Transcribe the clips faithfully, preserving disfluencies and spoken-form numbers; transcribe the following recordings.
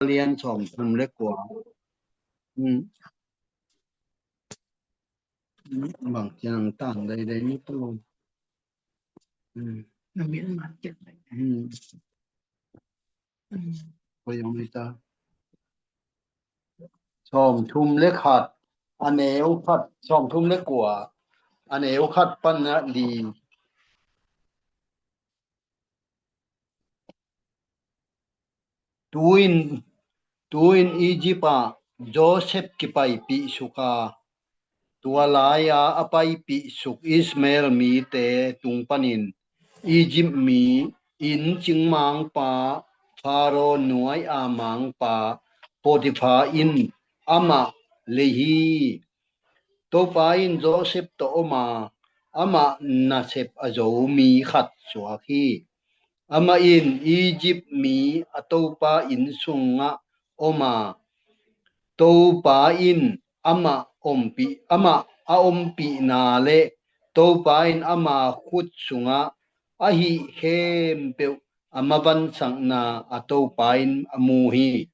lian sawmthum le kua. Hmm. Bang ciang tang dai dai ni tu. Hmm. Hmm. Koi ong ni ta. Sawmthum le khat, a neu khat, sawmthum le kua, a neu khat pan a li. Tu-in, tu-in Egypt ah Joseph kipaipih suk a, tua lai-a a paipih suk Ishmael mite tung panin Egypt mi inn cingmangpa Pharaoh nuai-a mangpa Potiphar in amah lei hi. Topa in Joseph tawh om a, amah nasep a zo mi khat suak hi. Amah in Egypt mi a topa inn sungah om a, Topa in amah ompih, amah a ompihna le Topa in ama khut sungah a hih khempeuh a mavansakna a Topa in a mu hi.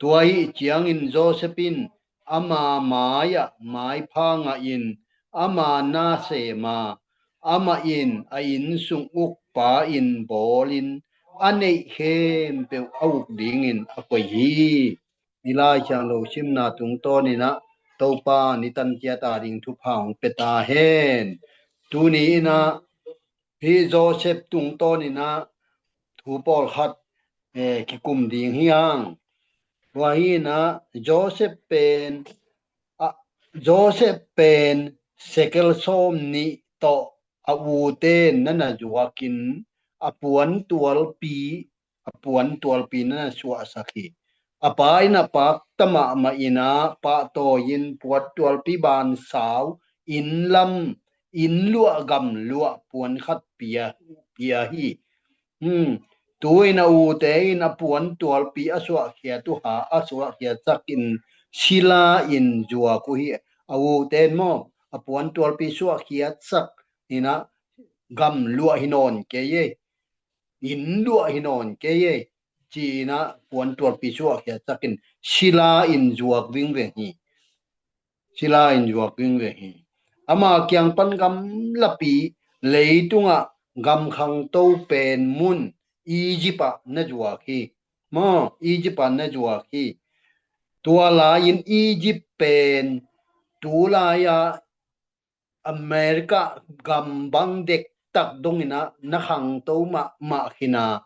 Tua ahih ciangin Joseph in ama mai-ah maipha ngahin ama na sem a, amah in a inn sung ukpa in bawlin a neih khempeuh a uk dingin a koih hi. I Lai Siangtho simna tungtawnin ah Topa nitan ciat a ding thupha hong pia ta hen. Tuni in ah hih Joseph tungtawnin ah thu pawlkhat, eh, kikum ding hi hang. Tua hi in ah Joseph pen, ah, Joseph pen sekel sawm nih tawh a ute na na zuakin a puantualpi, a puantualpi na na suahsak hi. A pa in a pakta mahmah in ah pahtawi in puantualpi bansau, inn lam, inn luah gam luah puan khat pia, pia hi. Hmm. Tu-in a ute in a puantualpi a suahkhiat uh ha, a suahkhiatsak in sila in zuak uh hi. A ute in maw, a puantualpi suahkhiatsak in ah gam luah hi nawn kei e, inn luah hi nawn kei e, ci-in ah puantualpi suahkhiatsak in sila in zuak vingveng hi. Sila in zuak vingveng hi. Ama kiang pan gamlapi, leitungah gam khangto pen mun Egypt ah na zuak hi. Maw, Egypt ah na zuak hi. Tua lai-in Egypt pen tu lai-ah America gam bang dektak dongin ah na khangto mahmah khin a,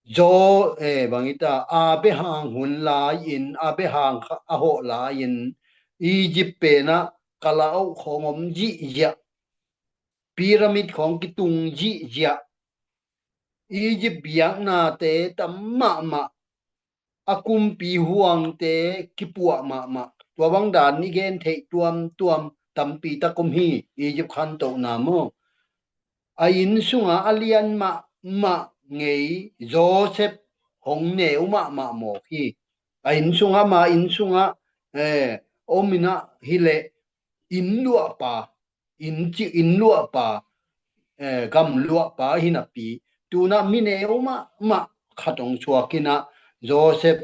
Zo, eh, bang hi ta, Abraham hun lai-in, Abraham kha a hawh lai-in Egypt pen ah kalaoh khawng om zihziah, pyramid khawng kitung zihziah, Egypt biaknate tam mahmah, a kumpi huangte kipuah mahmah. Tua bang dan i gen theih tuamtuam tampi tak om hi. Egypt khantohna maw, a inn sungah a lian mahmah ngei Joseph hong neu mahmah mawk hi. A inn sungah, ama inn sungah, eh, om in ah hileh inn luahpa, inn ci, inn luahpa, eh, gam luahpa hi napi, tu-in ah mi neu mahmah khat hong suak in ah Joseph,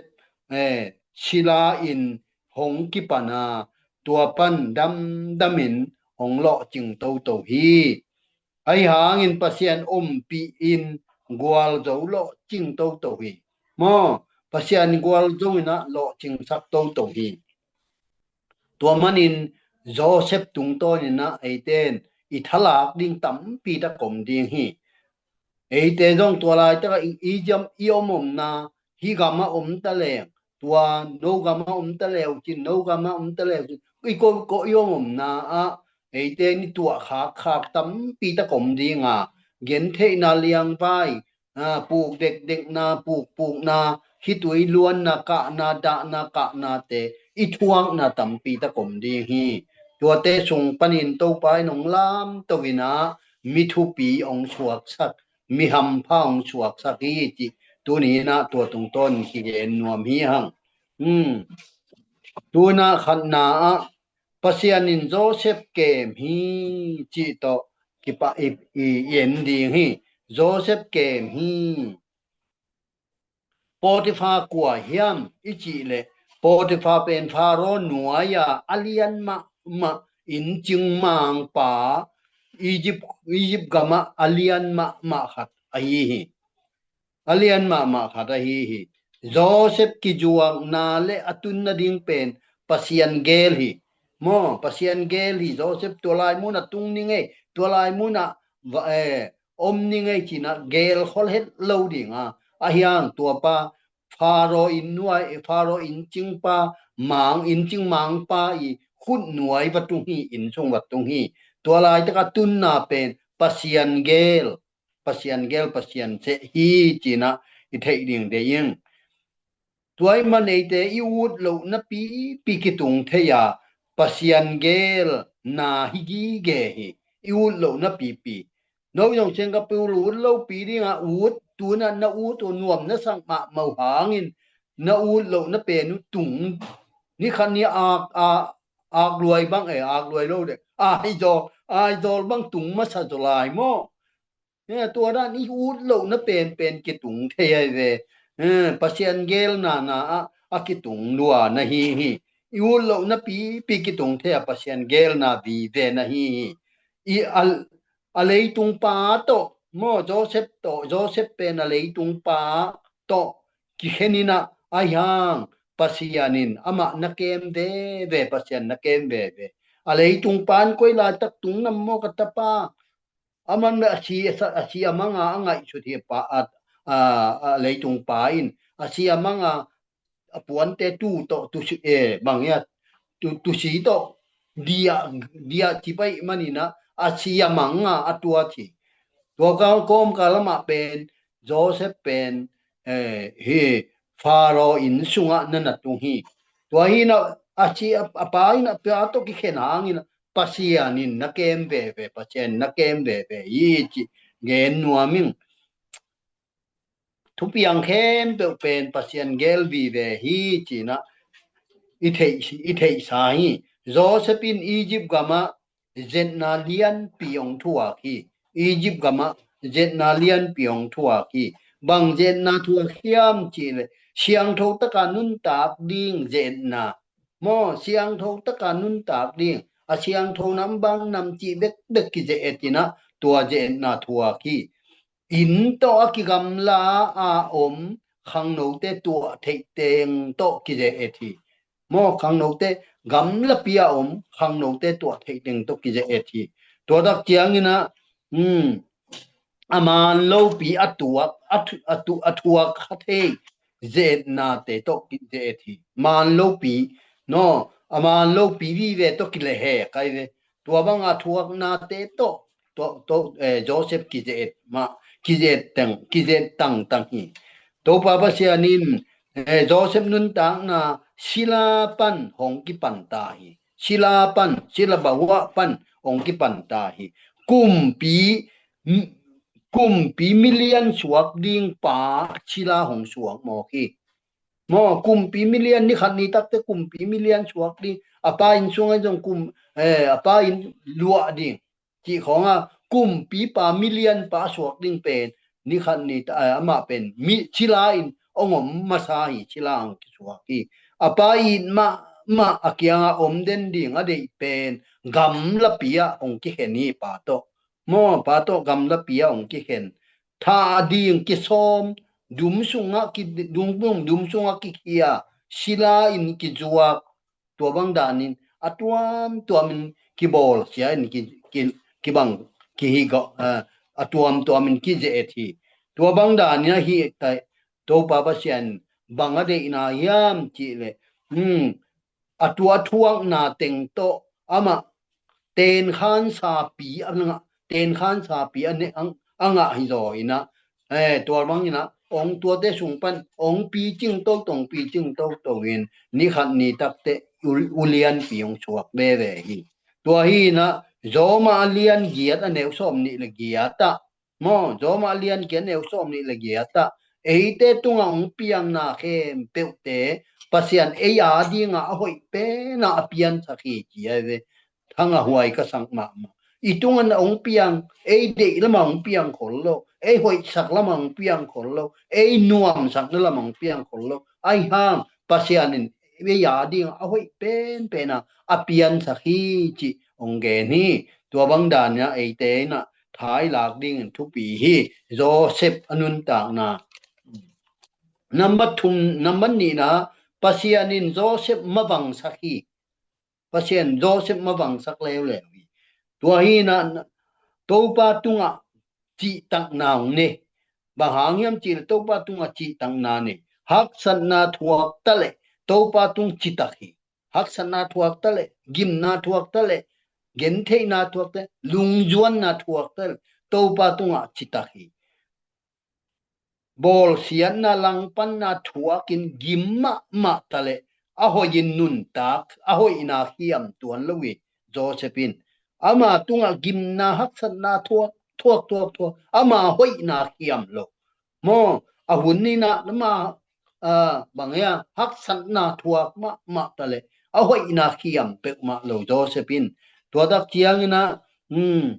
eh, sila in hong kipan a, tua pan damdamin hong lawhcing toto hi. Ahi hangin Pasian ompih in gualzo lawhcing toto hi. Maw, Pasian gualzo in ah lawhcingsak toto hi. Tua manin Joseph tungtawnin ah eite in i thalak ding tampi tak om ding hi. Eite zong tua laitakah i, i jam, i om omna, hih gamah om ta leng, tua no gamah om ta leu cin, no gamah om ta leu cin, i ko, ko i om omna ah eite in i tuah khakkhak tampi tak om ding a, gentheihna liangvai, a, puk dekdekna, pukpukna, khitui luanna kahna, dahna kahnate i thuakna tampi tak om ding hi. Tuate sung panin Topa in hong lamto in ah mi thupi hong suaksak, mi hampha hong suaksak hi cih tuni in ah tua tungtawn kigen nuam hi hang. Hmm. Tu-in ah khatna ah Pasian in Joseph kem hi cih tawh kipa i, i, i en ding hi. Joseph kem hi. Potifar kua hiam i cih leh, Potifar pen Faro nuai-a a lian mahmah, inncing mangpa, Egypt, Egypt gamah a lian mahmah khat ahi hi. A lian mahmah khat ahi hi. Joseph kizuakna le a tun nading pen Pasian gel hi. Maw, Pasian gel hi. Joseph tua lai munah tung ning ei, tua lai munah va, eh, om ning ei cinah gel khol het lo ding a. Ahi hang tuapa Faro inn nuai, Faro inncingpa, mang, inncing mangpa i khut nuai va tung hi, inn sung va tung hi. Tua laitak a tunna pen Pasian gel, Pasian gel, Pasian seh hi cinah i theih ding deih ing. Tua ahih man eite i ut lohna pipi kitung thei a, Pasian gelna hi gige hi. I ut lohna pipi. No zong ciang ka pi ut lopi dingah ut, tunah na ut uh nuam na sak mahmah uh hangin na ut lohna pen uh tung. Ni khat ni ak, a, ak luai bang e, ak luai lo de. Aizawl, Aizawl bang tung masa zaw lai maw. Eh, tua dan i ut lohna penpen kitung thei ahi ve. Eh, Pasian gelna na ah a kitung lua na hi hi. I ut lohna pipi kitung thei a Pasian gelna vive na hi hi. I a, a leitungpa tawh, maw, Joseph tawh, Joseph pen a leitungpa tawh kikhen inah ahi hang Pasian in amah na kem veve, Pasian na kem veve. A leitungpa in koi laitak tung nam maw ka tapa. Aman a si, a si a manga a ngaihsut hi pa a, a, a leitungpa in a si a manga a puante tu tawh tu si, eh, bang ia, tu, tu si tawh dia, dia ci pai manina a si a manga a tua ci. Tua ka kawm ka lamah pen Joseph pen, eh, hi Faro inn sungah na na tung hi. Tua hi na a si a, a pa in a pa tawh kikhen hangin Pasian in na kem veve, Pasian na kem veve hi ci gen nuam ing. Thupiang khempeuh pen Pasian gel vive hi cinah i theih, i theihsa hi. Joseph in Egypt gamah zetna lianpi hong thuak hi. Egypt gamah zetna lianpi hong thuak hi. Bang zetna thuak hiam cih leh siangtho taka nuntak ding zetna. Maw, siangtho taka nuntak ding. A siangtho nam bang nam cih bekbek kizeh et inah tua zetna thuak hi. Inn tawh a kigamla a om khangnote tuah theih teng tawh kizeh et hi. Maw, khangnote gamlapi a om khangnote tuah theih teng tawh kizeh et hi. Tua tak cianginah, um, a man lopi a tuak, a thu, a tu, a thuak kha thei zetnate tawh kizeh et hi. Man lopi, no, a man lopi vive tawh kilehek ahi ve. Tua banga thuaknate tawh, tawh, tawh, eh, Joseph kizeh et mah, kizeh et teng, kizeh et tangtang hi. Topa Pasian in, eh, Joseph nuntakna sila pan hong kipan ta hi. Sila pan, sila bawa pan hong kipan ta hi. Kumpi, m-, kumpi milian suak ding pa sila hong suak mawk hi. Maw, kumpi milian, ni khat ni takte kumpi milian suak ding. A pa inn sungah zong kum, eh, a pa inn luah ding. Cih khawngah kumpipa milianpa a suak ding pen ni khat ni ta, eh, amah pen mi sila in hong om masa hi, sila hong kisuak hi. A pa it mahmah a kiangah om den ding a deih pen gamlapi ah hong kikhen hi pa tawh. Maw, pa tawh gamlapi ah hong kikhen. Thah ding kisawm, dum sungah ki, dum, dum, dum sungah kikhia, sila in kizuak, tua bang danin a tuamtuamin kibawl sia in ki, ki, kibang kihi gawh, eh, a tuamtuamin kizeh et hi. Tua bang danin ahi tai, Topa Pasian bang a deihna hiam cih leh, hmm, a tua thuakna teng tawh amah tenkhansapi a ngah, tenkhansapi a ne, a, a ngah hi zaw inah, eh, tua bang inah hong tuate sung pan hong picing toto, hong picing toto in ni khat ni takte u, ulianpi hong suak veve hi. Tua hi inah Rom a lian giat a neu sawm nih le giat ah, maw, Rom a lian giat neu sawm nih le giat ah, eite tungah hong piangna khempeuhte Pasian ei a dingah a hoih penah a piansak hi ci ahi ve. Thangah huai ka sak mahmah. I tungah hong piang, ei deih lamah hong piang khol lo. ei hoihsak lamah hong piang khol lo, ei nuamsakna lamah hong piang khol lo. Ahi hang Pasian in ei a ding a hoih penpen a a piansak hi cih hong gen hi. Tua bang dan in ah eite in ah thailak dingin thupi hi. Joseph a nuntakna. Number thum, number nihna, Pasian in Joseph mavangsak hi. Pasian Joseph mavangsak leuleu hi. Tua hi in ah Topa tungah cihtakna hong nei. Bang hang hiam cih leh Topa tungah cihtakna nei. Haksatna thuak ta leh Topa tung citak hi. Haksatna thuak ta leh, gimna thuak ta leh, gentheihna thuak ta leh, lungzuanna thuak ta leh, Topa tungah citak hi. Bawlsiatna, langpanna thuakin gim mahmah ta leh a hoihin nuntak, a hoihna khiam tuan lo hi. Joseph in ama tungah gimna, haksatna thuak, thuak, thuak, thuak, ama hoihna khiam lo. Maw, a hun in ah ama, ah, bang hia, haksatna thuak mahmah ta leh a hoihna khiam peuhmah lo Joseph in. Tua tak ciangin ah, hmm,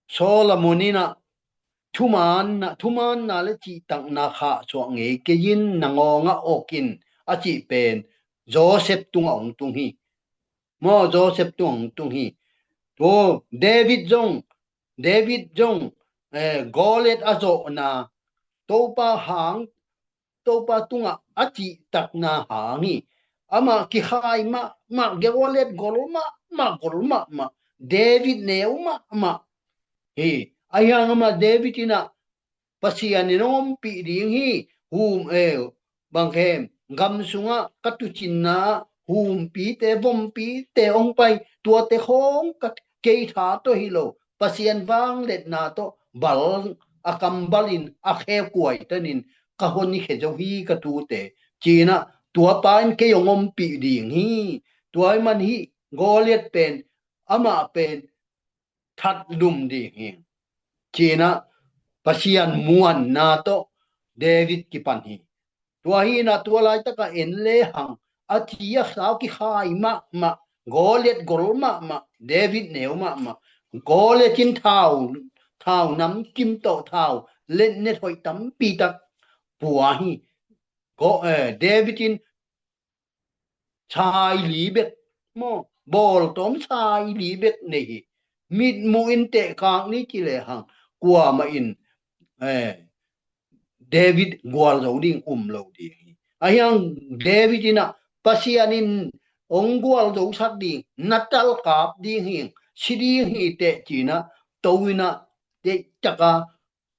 Solomon in ah thumaanna, thumaanna le cihtakna khahsuah ngei kei in, na ngawng ah ok in a cih pen Joseph tungah hong tung hi. Maw, Joseph tungah hong tung hi. Tua David zong, David zong, eh, Goliath a zawhna Topa hang, Topa tungah a cihtakna hang hi. Amah kikhai mahmah, Goliath gol mahmah, gol mahmah, David neu mahmah hi. Ahi hang amah David in ah Pasian in hong ompih ding hi. Hum, eh, bang khem, gam sungah ka tuucinna ah humpite, vompite hong pai, tuate khawng ka, kei tha tawh hi lo, Pasian vangliatna tawh bal, a kam balin, a khe kuaitanin ka hon hi khia zo hi ka tuute, ci-in ah tua pa in kei hong ompih ding hi. Tua ahih man hih Goliath pen, amah pen that lum ding hi, ci-in ah Pasian muanna tawh David kipan hi. Tua hi in ah tua laitak ah en lehang, a thi a sau kikhai mahmah, Goliath gol mahmah, David neu mahmah. Goliath in thau, thau namkim tawh thau letnet hoih tampi tak pua hi. Go-, eh, David in saili bek, maw, bawltawm saili bek nei hi. Mitmuh in tehkak ni ci lehang, kuamah in, eh, David gualzo ding um lo ding hi. Ahi hang David in ah Pasian in hong gualzosak ding, na talkap ding hi, si ding hi teh ci-in ah, to in ah, teh taka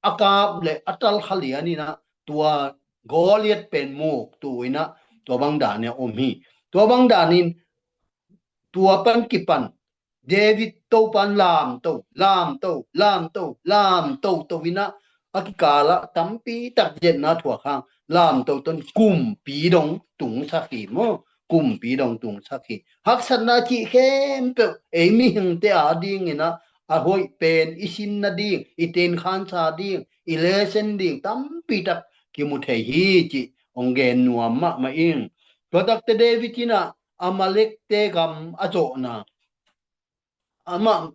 a kap le a talkha lian in ah tua Goliath pen muktu in ah tua bang dan in ah om hi. Tua bang danin tua pan kipan David Topa in lamto, lamto, lamto, lamto to in ah a kikal ah tampi tak ziatna thuak hang lamto to in kumpi dong tungsak hi maw. Kumpi dong tungsak hi. Haksatna cih khempeuh ei mihingte a dingin ah a hoih pen i sin nading, i tenkhansa ding, i lesen ding tampi tak kimu thei hi cih hong gen nuam mahmah ing. Tua takte David in ah Amalekte gam a zawhna. Amah,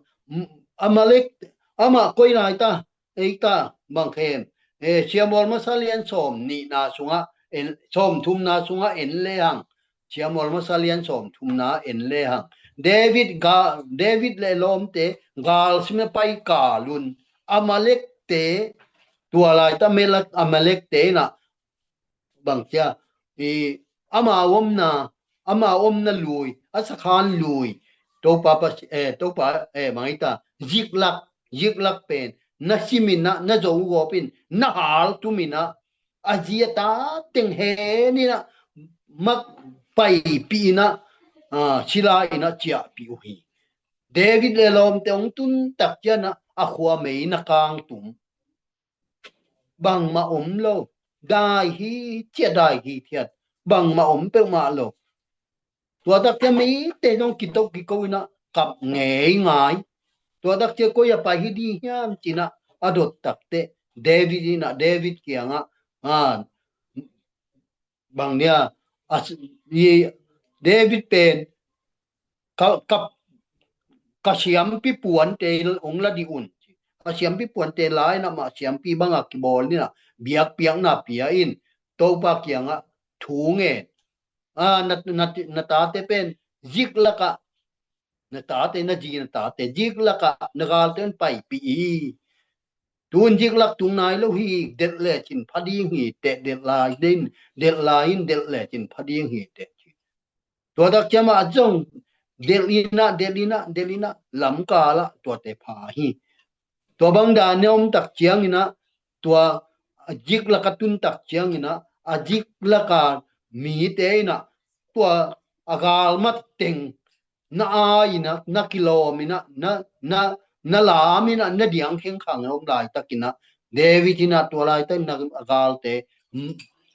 Amalek, amah koi lai ta, ei ta, bang khem. Eh, Siamual Masa lian sawm nihna sungah, en, sawm thumna sungah en lehang. Siamual Masa lian sawm thumna en lehang. David ga, David le lawmte galsim a pai kalun. Amalekte, tua laita melak Amalekte in ah bang cia, i, ama omna, ama omna lui, a sakhan lui, Topa Pasi-, eh, Topa, eh, bang hita, Ziklak, Ziklak pen, na simin ah, na zogawpin, na haltumin ah, a zi a ta teng henin ah, mak paipih in ah, ah, sila in ah ciahpih uh hi. David le lawmte hong tun tak ciangin ah, a khua mei na kangtum. Bangmah om lo. Dai hi ciah, dai hi ciah. Bangmah om peuhmah lo. Tua takte mite zong kito kiko in ah kap ngeingai. Tua takte koi a pai hi ding hiam ci-in ah a dot takte David in ah, David kiangah, ah, bang dia, a, i David pen ka, ka, ka siampi puante hong la dih un. A siampi puante lai-in amah siampi bangah kibawl in ah biakpiakna pia in, Topa kiangah thu ngen. A, na, na, na tate pen Ziklag ah, na tate, na zi na tate Ziklag ah na galte un paipih hi. Tun Ziklag tung nai lo hi, delh lecin pha ding hi teh, delh lai in, delh lai in, delh lecin pha ding hi teh. Tua tak ciang amah zong delh in ah, delh in ah, delh in ah, lamkal ah tuate pha hi. Tua bang dan a om tak ciangin ah, tua Ziklag a tun tak ciangin ah, a Ziklag a mite in ah, tua a galmat teng na ai in ah, na kilawm in ah, na, na, na lam in ah, na diang khengkhang a om laitakin ah, David in ah tua laitakin ah a galte, mm,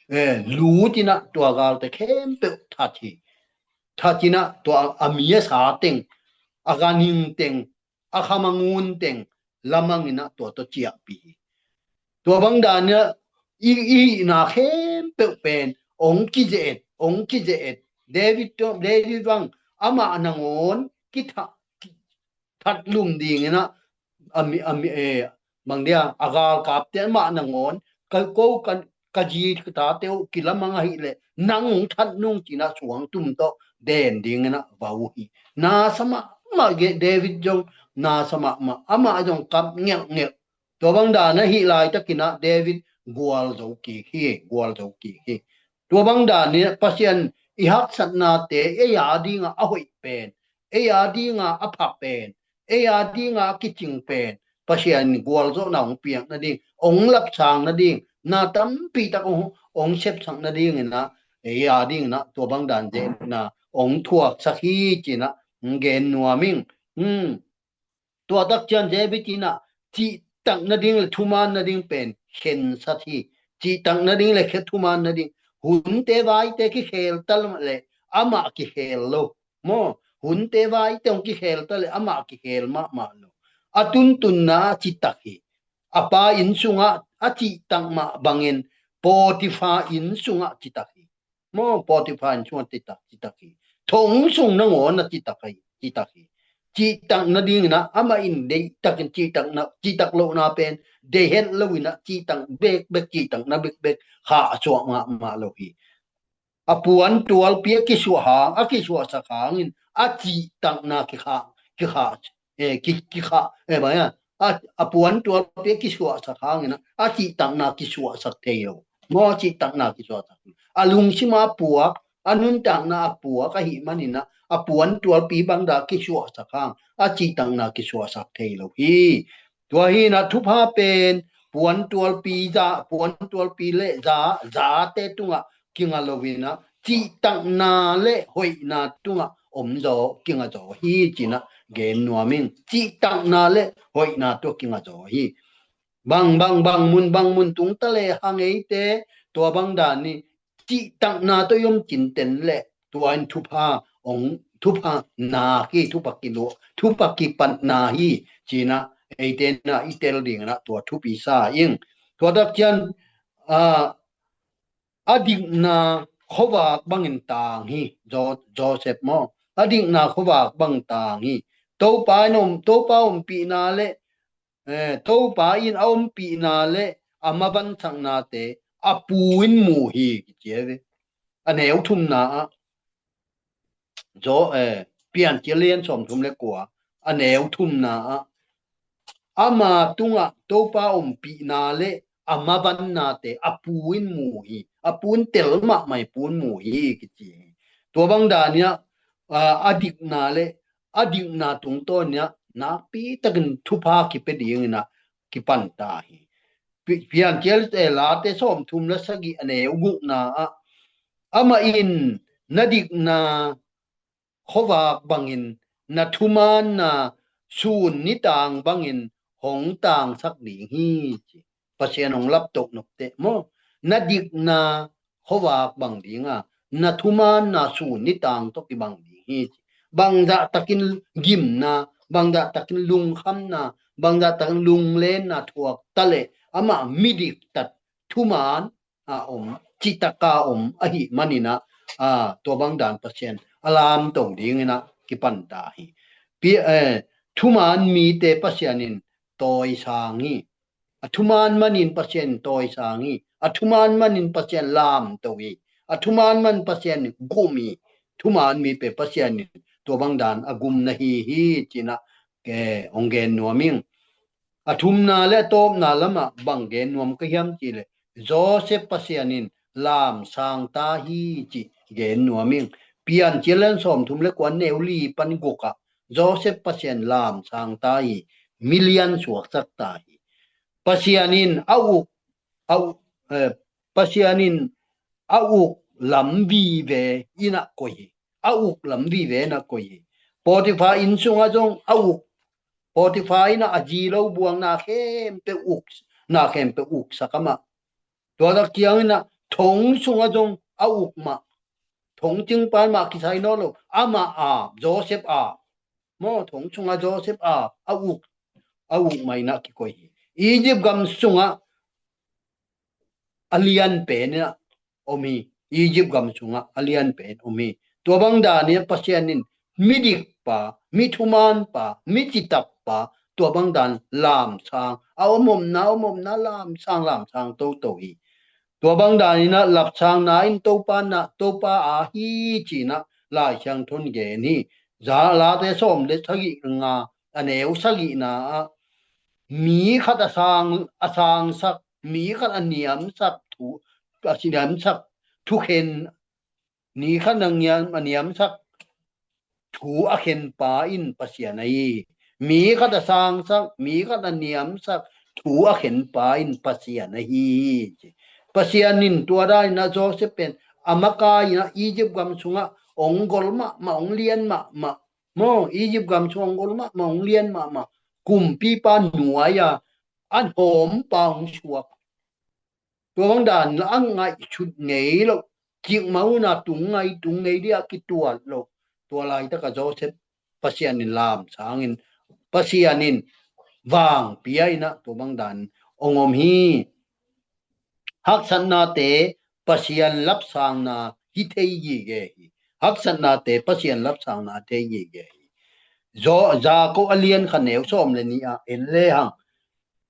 eh, lut in ah tua galte khempeuh that hi. That in ah tua a mi a sa teng, a ganhing teng, a kham a ngun teng lamang in ah tua tawh ciahpih hi. Tua bang dan in ah i, i hihna khempeuh pen ong kizeh et, ong kizeh et. David tawh, David bang amah nangawn kitha, kithat lum ding in ah, a mi, a mi, eh, bang dia, a galkapte amah nangawn, ka, ko, ka, ka zi ka tate uh kilamang ahih leh nang hong that nung ci-in ah suangtum tawh den ding in ah va uh hi. Nasa mahmah, David zong nasa mahmah, amah zong kap ngelhngelh. Tua bang dan a hih laitakin ah David gualzo kik hi, gualzo kik hi. Tua bang dan in ah Pasian i haksatnate ei a ding ah a hoih pen, ei a ding ah a pha pen, ei a ding ah a kicing pen, Pasian in gualzawhna hong piak nading, hong lapsang nading, na tampi tak hong, hong sepsak nading in ah, ei a ding in ah tua bang dan zehna hong thuaksak hi ci-in ah hong gen nuam ing. Hmm. Tua tak ciang David in ah cihtak nading le thuman nading pen khensat hi. Cihtak nading le khe thuman nading. Hunte vaite kikhel ta leh amah kikhel lo. Maw, hunte vaite hong kikhel ta leh amah kikhel mahmah lo. A tuntunna a citak hi. A pa inn sungah a cihtak mah bangin Potiphar inn sungah citak hi. Maw, Potiphar inn sungah citak, citak hi. Thong sung nangawn a citak hi, citak hi. Cihtak nading in ah amah in deihtakin cihtak na, cihtak lohna pen deih het lo in ah cihtak bekbek, cihtakna bekbek khahsuah mahmah lo hi. A puantualpi a kisuah hang, a kisuahsak hangin a cihtakna kikhah, kikhah, eh, ki, kikhah, eh, bang a, a, a puantualpi a kisuahsak hangin a, a cihtakna kisuahsak thei lo. Maw, a cihtakna kisuahsak thei lo. A lungsim a puak, a nuntakna a puak ahih manin a, a puantualpi bang dan a kisuahsak hang, a cihtakna kisuahsak thei lo hi. Tua hi in ah thupha pen puantualpi za, puantualpi le za, zate tungah kinga lo in ah, cihtakna le hoihna tungah om zaw, kinga zaw hi ci-in ah gen nuam ing. Cihtakna le hoihna tungah kinga zaw hi. Bang, bang, bang mun, bang mun tung ta lehang eite, tua bang dan in cihtakna tawh i om cinten leh tua in thupha hong, thupha nak hi, thupha kiluah, thupha kipatna hi ci-in ah eite in ah i tel ding in ah tua thupi sa ing. Tua tak ciang, ah, a dikna khuavak bangin tang hi. Jo-, Joseph maw, a dikna khuavak bang tang hi. Topa in om, Topa ompihna le, eh, Topa in a ompihna le a mavansaknate a pu in mu hi, kici hi ve. A neu thumna ah, Zo, eh, Piancil lian sawmthum le kua, a neu thumna ah, ama tungah Topa ompihna le a mavannate a pu in mu hi, a pu in tel mahmah hi, pu in mu hi, kici hi. Tua bang dan in ah, ah, a dikna le a dikna tungtawn in ah nakpi takin thupha kipia ding in ah kipan ta hi. Pi-, Piancil, eh, Late sawmthum le sagih, a neu gukna ah, amah in na dikna khuavak bangin, na thumaanna sun nitang bangin hong tangsak ding hi, ci. Pasian hong laptoh nop teh maw, na dikna khuavak bang ding a, na thumaanna sun nitang tawh kibang ding hi, ci. Bangzah takin gimna, bangzah takin lungkhamna, bangzah takin lunglenna thuak ta leh amah midiktat, thumaan a om, citak a om ahih manin ah, ah, tua bang dan Pasian a lamto ding in ah kipan ta hi. Pi-, eh, thumaan mite Pasian in tawisang hi. A thuman manin Pasian in tawisang hi. A thuman manin Pasian lamto hi. A thuman man Pasian in gum hi. Thuman mi pen Pasian in tua bang dan a gum na hi hi, ci-in ah, eh, hong gen nuam ing. A thumna le a tawpna lamah bang gen nuam ka hiam cih leh, Joseph Pasian in lamsang ta hi cih gen nuam ing. Piancil a lian sawmthum le kua, a neu li pan guk ah, Joseph Pasian lamsang ta hi, milian suaksak ta hi. Pasian in a uk, a uk, eh, Pasian in a uk lam vive in ah koih hi. A uk lam vive in ah koih hi. Potiphar inn sungah zong a uk, Potiphar in ah a zi lo buang na khempeuh uk, na khempeuh uksak amah. Tua tak ciangin ah thong sungah zong a uk mah. Thong cingpa in mah kisai nawn lo. Amah a, Joseph a. Maw, thong sungah Joseph a, a uk, a uk mah in ah kikoih hi. Egypt gam sungah a lian pen in ah om hi. Egypt gam sungah a lian pen om hi. Tua bang dan in ah Pasian in midikpa, mithumanpa, micitakpa, tua bang dan lamsang, a om omna, om omna lamsang, lamsang toto hi. Tua bang dan in ah lapsangna in Topa na, Topa a hi ci-in ah Lai Siangtho in gen hi. Za, Late sawm le sagih nga, a neu sagihna ah, mi khat a sang, a sangsak, mi khat a niamsak thu, a si niamsak thukhen, mi khat a niam, a niamsak thu a khenpa in Pasian ahi hi. Mi khat a sangsak, mi khat a niamsak thu a khenpa in Pasian ahi hi. Pasian in tua dan in ah Joseph pen a makai in ah Egypt gam sungah hong gol mahmah, hong lian mahmah. Maw, Egypt gam sungah hong gol mahmah, hong lian mahmah. Kumpipa nuai-a a hawmpa hong suak. Tua bang dan la a ngaihsut ngei lo, cikmah hun a tung ngei, tung ngei ding a kituat lo. Tua laitak ah Joseph Pasian in lamsang in, Pasian in vangpia in ah tua bang dan hong om hi. Haksatnate Pasian lapsangna hi thei gige hi. Haksatnate Pasian lapsangna thei gige hi. Zo, Jakob a lian khat, neu sawm le nih ah en lehang,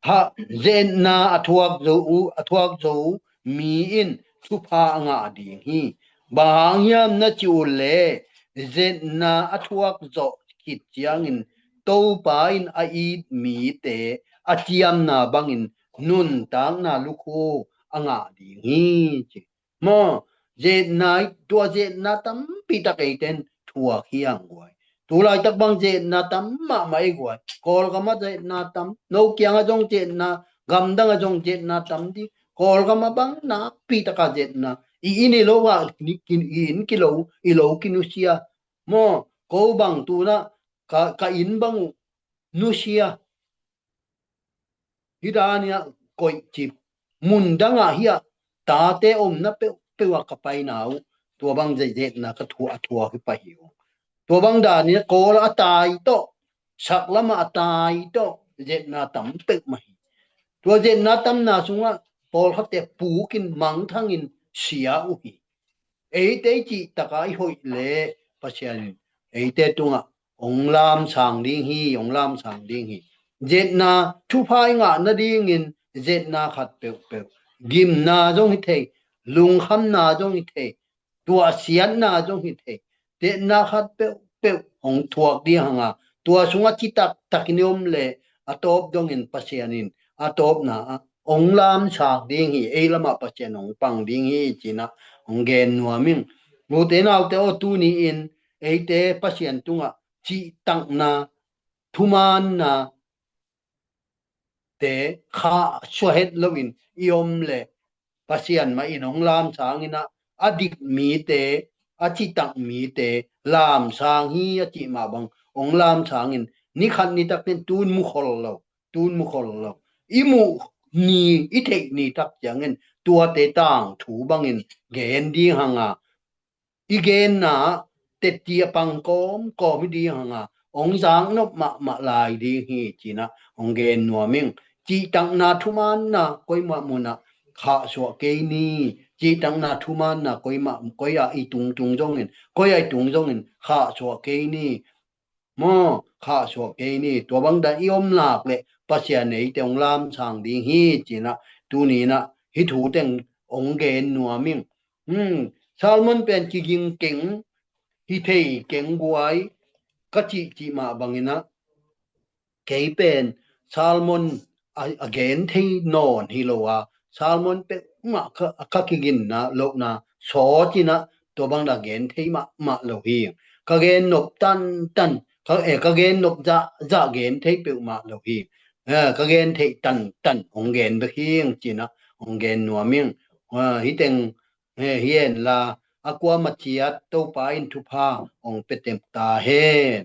ha, ze-etna a thuak zo uh, a thuak zo mi in thupha a ngah ding hi. Bang hang hiam na cih uh leh, ze-etna a thuak zawh khit ciangin Topa in a it mite a ciamna bangin nuntakna lukhu a ngah ding hi, ci. Maw, ze-etna, tua ze-etna tampi tak eite in thuak hi hang guai. Tu laitak bang ze-etna tam mahmah ei guai. Kawlgam ah ze-etna tam, no kiangah zong ze-etna, gamdang ah zong ze-etna tam ding. Kawlgam ah bang nakpi tak a ze-etna. I inn i lo ah, i inn kilo, i lo kinusia. Maw, ko bang tu-in ah ka, ka inn bang uh nusia. Hih dan in ah koihcip, mundang ah hih ah tate omna peuhpeuh ah ka paina uh, tua bang ze-, ze-etna ka thuak, a thuak hi pah hi uh. Tua bang dan in ah Kawl ah a tai tawh, saklam ah a tai tawh, ze-etna tam peuhmah hi. Tua ze-etna tamna sungah pawlkhatte pukin mangthangin sia uh hi. Eite i cihtak a i hoih leh Pasian in eite tungah hong lamsang ding hi, hong lamsang ding hi. Ze-etna thupha i ngah nadingin ze-etna khat peuhpeuh, gimna zong hi thei, lungkhamna zong hi thei, tuahsiatna zong hi thei, ze-etna khat peuhpeuh hong thuak ding hang a, tua sungah citak takin i om leh a tawp dongin Pasian in a tawpna ah hong lamsak ding hi, ei lamah Pasian hong pang ding hi, ci-in ah hong gen nuam ing. Ute naute aw, tuni-in eite Pasian tungah cihtakna, thumaanna te khahsuah het loin i om leh Pasian mah in hong lamsang in ah, a dik mite, a citak mite lamsang hi a cih mah bang hong lamsang in, ni khat ni tak ten tun mu khol lo, tun mu khol lo. I muh ni, i theih ni tak ciangin tuate tangthu bangin gen ding hang a, i genna ah tetti a pang kawmkawm hi ding hang a, hong zaknop mahmah lai ding hi, ci-in ah hong gen nuam ing. Cihtakna, thumaanna koi mah mun ah khahsuah kei ni. Cihtakna, thumaanna koi mah, koi ah i tungtung zongin, koi ah i tung zongin khahsuah kei ni. Maw, khahsuah kei ni. Tua bang dan i om lak leh Pasian eite hong lamsang ding hi, ci-in ah tuni-in ah hih thu teng hong gen nuam ing. Hmm, Salmon pen kiging keng, hi thei keng guai ka cihcih mah bangin ah kei pen Salmon a, a gen thei nawn hi lo a, Salmon peuhmah ka, ka kiginna lohna sawt in ah tua bang dah gen thei mahmah lo hi. Ka gen nop tantan, ka, eh, ka gen nop zahzah gen thei peuhmah lo hi. Eh, ka gen theih tantan hong gen bek hi ing, ci-in ah hong gen nuam ing. Eh, hih teng, eh, hi hen la, a kuamah ciat Topa in thupha hong pia teng ta hen.